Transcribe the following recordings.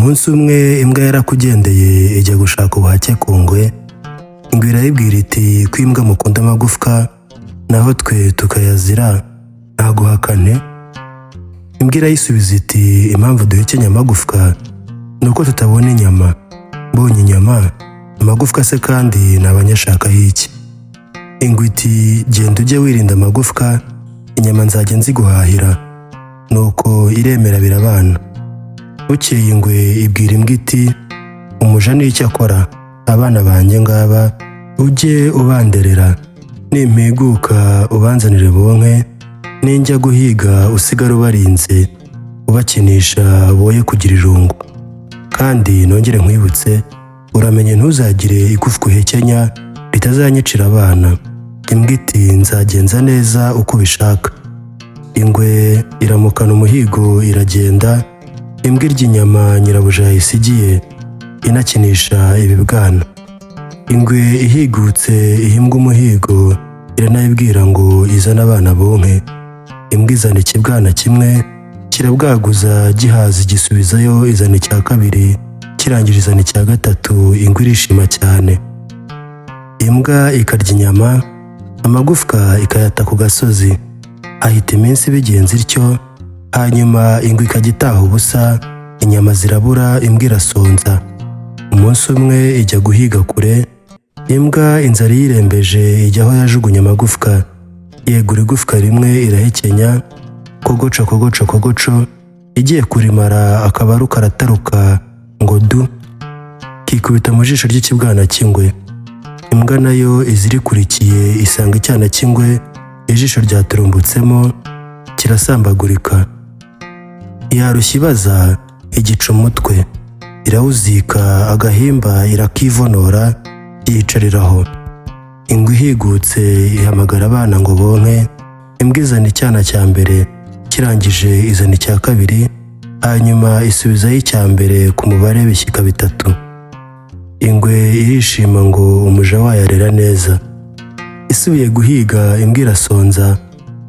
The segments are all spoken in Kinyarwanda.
Umunsi umwe imbwa yarakugendeye ijya gushaka ubuhake ku ngwe. Ingwe irayibwira iti: "Ko imbwa mukunda amagufwa, naho twe tukayazira, ntaguhakane?" Imbwa irayisubiza iti: "Impamvu duhekenya amagufwa ni uko tutabona inyama. Mbonye inyama, amagufwa se kandi ni abanyashakaho iki?" Ingwe iti: "Genda ujye wirinda amagufwa, inyama nzajya nziguhahira." Nuko iremera, birabana. Bukeye ingwe ibwira imbwa iti: "Umuja n'icyo akora, abana banjye ngaba, ujye ubanderera. Nimpiguka ubanzanire bonke, ninjya guhiga usigare ubarinze, ubakinisha, boye kugira irungu. Kandi nongere nkwibutse, uramenye ntuzagire igufwa uhekenya, ritazanyicira abana." Imbwa iti: "Nzagenza neza uko ubishaka." Ingwe iramukana umuhigo, iragenda. Imbwa irya inyama nyirabuja yayisigiye, inakinisha ibibwana. Ingwe ihigutse iha imbwa umuhigo, iranayibwira ngo izane abana bonke. Imbwa izana ikibwana kimwe, kirabwaguza, gihaza igisubizayo. Izana icya kabiri, kirangije izana icya gatatu. Ingwe irishima cyane. Imbwa ikarya inyama, amagufwa ikayata ku gasozi. Hahita iminsi bigenza ityo. Hanyuma ingwe ikajya itaha ubusa, inyama zirabura, imbwa irasonza. Umunsi umwe ijya guhiga kure. Imbwa inzara iyirembeje ijya aho yajugunye amagufwa, yegura igufwa rimwe, irahekenya, kogoco kogoco kogoco. Igiye kurimara, akabaru karataruka ngo du, kikubita mu jisho ry'ikibwana cy'ingwe. Imbwa nayo izirikurikiye, isanga icyana cy'ingwe ijisho ryaturumbutsemo, kirasambagurika. Yarushya ibaza, igica umutwe, irawuzika, agahimba irakivonora, yicariraho. Ingwe ihigutse ihamagara abana ngo bonke. Imbwa izana icyana cya mbere, kirangije izana icya kabiri, hanyuma isubizayo icya mbere, ku mubare bishyika bitatu. Ingwe irishima ngo umuja wayo arera neza. Isubiye guhiga, imbwa irasonza,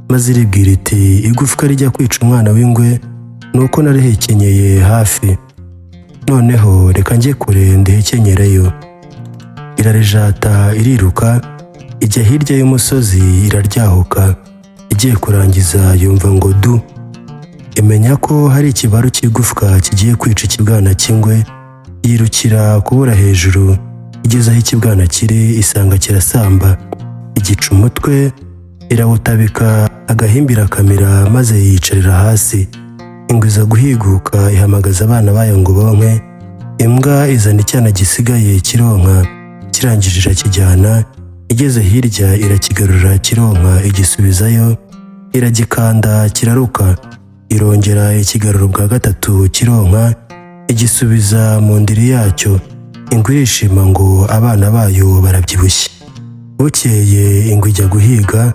maze iribwira iti: "Igufwa rijya kwica umwana w'ingwe ni uko narihekenyeye hafi. Noneho reka njye kure ndihekenyereyo." Irarijata, iriruka, ijya hirya y'umusozi, iraryahuka. Igiye kurangiza yumva ngo du, imenya ko hari ikibaru cy'igufwa kigiye kwica ikibwana cy'ingwe. Yirukira kubura hejuru, igeze aho ikibwana kiri isanga kirasamba. Igica umutwe, irawutabika, agahimbi irakamira, maze yiyicarira hasi. Ingwe iza guhiguka, ihamagaza abana bayo ngo bonke. Imbwa izana icyana gisigaye, kironka, kirangije irakijyana. Igeze hirya irakigarura, kironka, igisubizayo, iragikanda, kiraruka. Irongera ikigarura ubwa gatatu, kironka, igisubiza mu ndiri yacyo. Ingwe irishima ngo abana bayo barabyibushye. Bukeye ingwe ijya guhiga.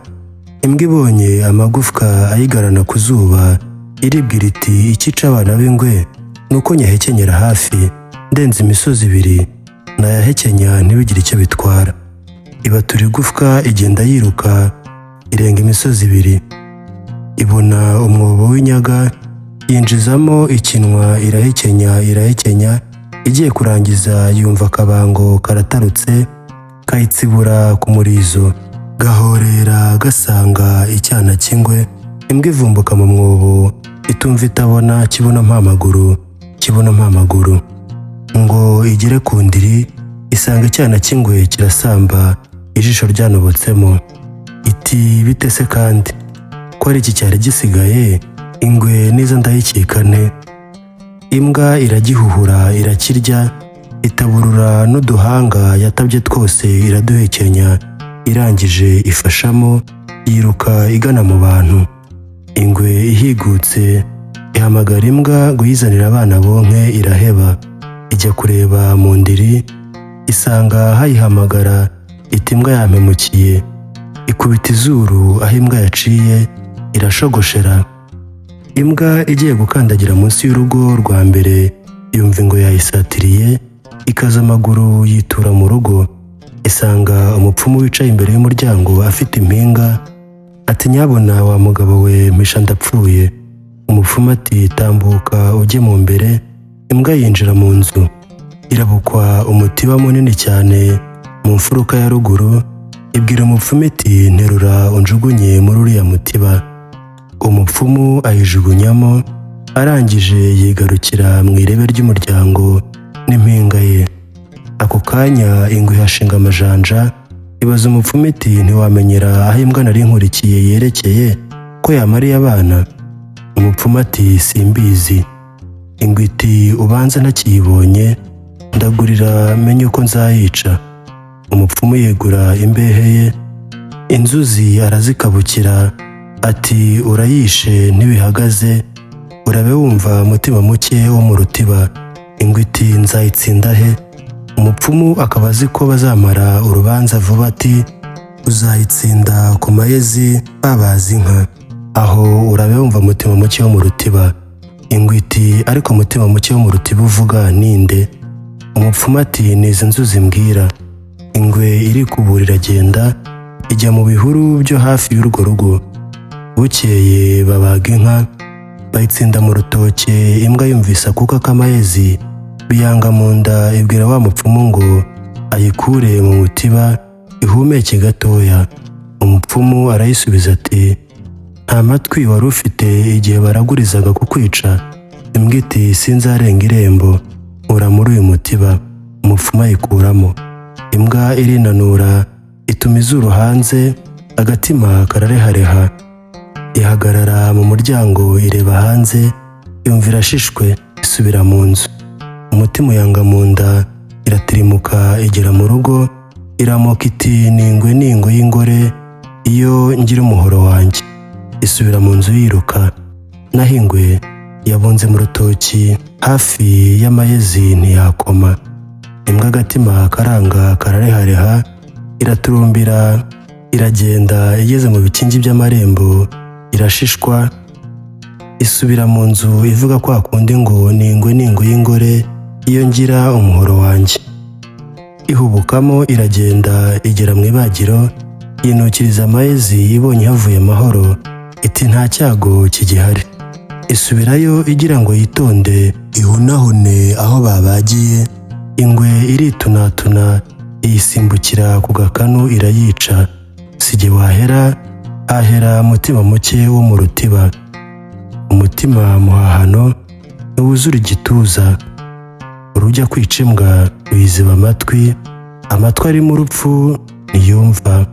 Imbwa ibonye amagufwa ayigarana ku zuba, iribwira iti: "Icyica abana b'ingwe ni uko nyahekenyera hafi, ndenze imisozi ibiri nayahekenya ntibigire icyo bitwara." Ibatura igufwa, igenda yiruka, irenga imisozi ibiri, ibona umwobo w'inyaga, yinjizamo ikinwa, irahekenya, irahekenya. Igiye kurangiza yumva akabango karatarutse, kayitsibura ku murizo, gahorera gasanga icyana cy'ingwe. Imbwa ivumbuka mu mwobo, itumva itabona, kibuno mpamaguru, kibuno mpamaguru, ngo igere ku ndiri, isanga icyana cy'ingwe kirasamba, ijisho ryanobotsemo. Iti: "Bite se kandi ko ari iki cyari gisigaye? Ingwe niza ndayikikane?" Imbwa iragihuhura, irakirya, itaburura n'uduhanga yatabye twose, iraduhekenya. Irangije ifashamo, yiruka igana mu bantu. Ingwe ihigutse ihamagara imbwa ngo uyizanire abana bonke, iraheba. Ijya kureba mu ndiri, isanga hayihamagara. Iti: "Imbwa yampemukiye." Ikubita izuru aho imbwa yaciye, irashogoshera. Imbwa igiye gukandagira munsi y'urugo rwa mbere, yumva ingwe yayisatiriye, ikaza amaguru, yitura mu rugo. Isanga umupfumu wicaye imbere y'umuryango afite impinga. Ati: "Nyabona wa mugabo we, mpisha ndapfuye." Umupfumu ati: "Tambuka ujye mu mbere." Imbwa yinjira mu nzu, irabukwa umutiba munini cyane mu mfuruka ya ruguru, ibwira umupfumu iti: "Nterura unjugunye muri uriya mutiba." Umupfumu ayijugunyamo, arangije yigarukira mu irebe ry'umuryango n'impinga ye. Ako kanya ingwe ihashinga amajanja, ibaza umupfumu iti: "Ntiwamenyera aho imbwa nari nkurikiye yerekeye, ko yamariye abana?" Umupfumu ati: "Simbizi." Ingwe iti: "Ubanza ntakiyibonye, ndagurira menye uko nzayica." Umupfumu yegura imbehe ye, inzuzi arazikabukira, ati: "Urayishe ntibihagaze, urabe wumva mutima muke wo mu rutiba." Ingwe iti: "Nzayitsinda he?" Umupfumu akaba azi ko bazamara urubanza vuba, ati: "Uzayitsinda ku mayezi babaza inka, aho urabe wumva mutima muke wo mu rutiba." Ingwe iti: "Ariko mutima muke wo mu rutiba uvuga ninde?" Umupfumu ati: "Ni izi nzuzi mbwira." Ingwe irikubura, iragenda, ijya mu bihuru byo hafi y'urwo rugo. Bukeye babaga inka, bayitsinda mu rutoke. Imbwa yumvise akuka k'amayezi, biyanga mu nda, ibwira wa mupfumu ngo ayikure mu mutiba ihumeke gatoya. Umupfumu arayisubiza ati: "Nta matwi wari ufite igihe baragurizaga kukwica?" Imbwa iti: "Sinzarenga irembo, nkura muri uyu mutiba." Umupfumu ayikuramo. Imbwa irinanura, ituma izuru hanze, agatima kararehareha, ihagarara mu muryango ireba hanze, yumva irashishwe, isubira mu nzu. Umutima uyanga mu nda, iratirimuka igera mu rugo, iramoka iti: "Ningwe, ningwe y'ingore, iyo ngira umuhoro wanjye!" Isubira mu nzu yiruka. Naho ingwe yabunze mu rutoki hafi y'amayezi, ntiyakoma. Imbwa agatima karanga, kararehareha, iraturumbira, iragenda, igeze mu bikingi by'amarembo irashishwa, isubira mu nzu ivuga kwa kundi ngo: "Ningwe, ningwe y'ingore, iyo ngira umuhoro wanjye!" Ihubukamo, iragenda, igera mu ibagiro, yinukiriza amayezi. Ibonye havuye amahoro, iti: "Nta cyago kigihari." Isubirayo igira ngo yitonde ihunahune aho babagiye. Ingwe iritunatuna, iyisimbukira ku gakanu, irayica. Si jye wahera, hahera mutima muke wo mu rutiba. Umutima muhahano ntiwuzura igituza. Urujya kwica imbwa ruyiziba amatwi, amatwi arimo urupfu ntiyumva.